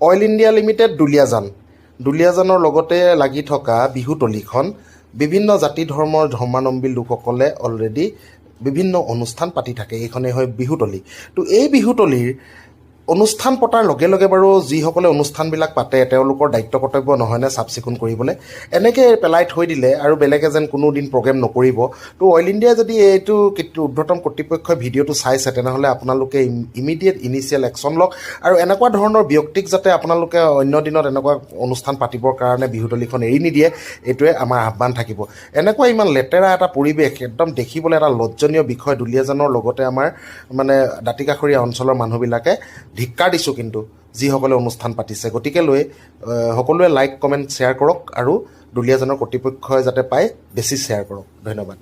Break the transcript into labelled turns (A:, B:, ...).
A: Oil India limited, Duliajan. দুলীয়াজানৰ লগতে লাগি থকা বিহুতলীখন বিভিন্ন জাতি ধৰ্মৰ ধৰ্মাৱলম্বী লোকসকলে অলৰেডি বিভিন্ন অনুষ্ঠান পাতি থাকে। এইখনেই হয় বিহুতলী। তো এই বিহুতলীৰ অনুষ্ঠান পতাৰ লগে লগে বাৰু যিসকলে অনুষ্ঠানবিলাক পাতে, তেওঁলোকৰ দায়িত্ব কৰ্তব্য নহয়নে চাফ চিকুণ কৰিবলৈ? এনেকৈ পেলাই থৈ দিলে আৰু বেলেগে যেন কোনো দিন প্ৰগ্ৰেম নকৰিব। তো অইল ইণ্ডিয়াই যদি এইটো ঊৰ্ধ্বতম কৰ্তৃপক্ষই ভিডিঅ'টো চাইছে, তেনেহ'লে আপোনালোকে ইমিডিয়েট ইনিচিয়েল একশ্যন লওক আৰু এনেকুৱা ধৰণৰ ব্যক্তিক যাতে আপোনালোকে অন্য দিনত এনেকুৱা অনুষ্ঠান পাতিবৰ কাৰণে বিহুতলীখন এৰি নিদিয়ে, এইটোৱে আমাৰ আহ্বান থাকিব। এনেকুৱা ইমান লেতেৰা এটা পৰিৱেশ, একদম দেখিবলৈ এটা লজ্জনীয় বিষয়। দুলীয়াজানৰ লগতে আমাৰ মানে দাঁতিকাষৰীয়া অঞ্চলৰ মানুহবিলাকে ধিক্কাৰ দিছোঁ কিন্তু যিসকলে অনুষ্ঠান পাতিছে। গতিকে লৈ সকলোৱে লাইক, কমেণ্ট, শ্বেয়াৰ কৰক আৰু দুলীয়াজানৰ কৰ্তৃপক্ষই যাতে পায়, বেছি শ্বেয়াৰ কৰক। ধন্যবাদ।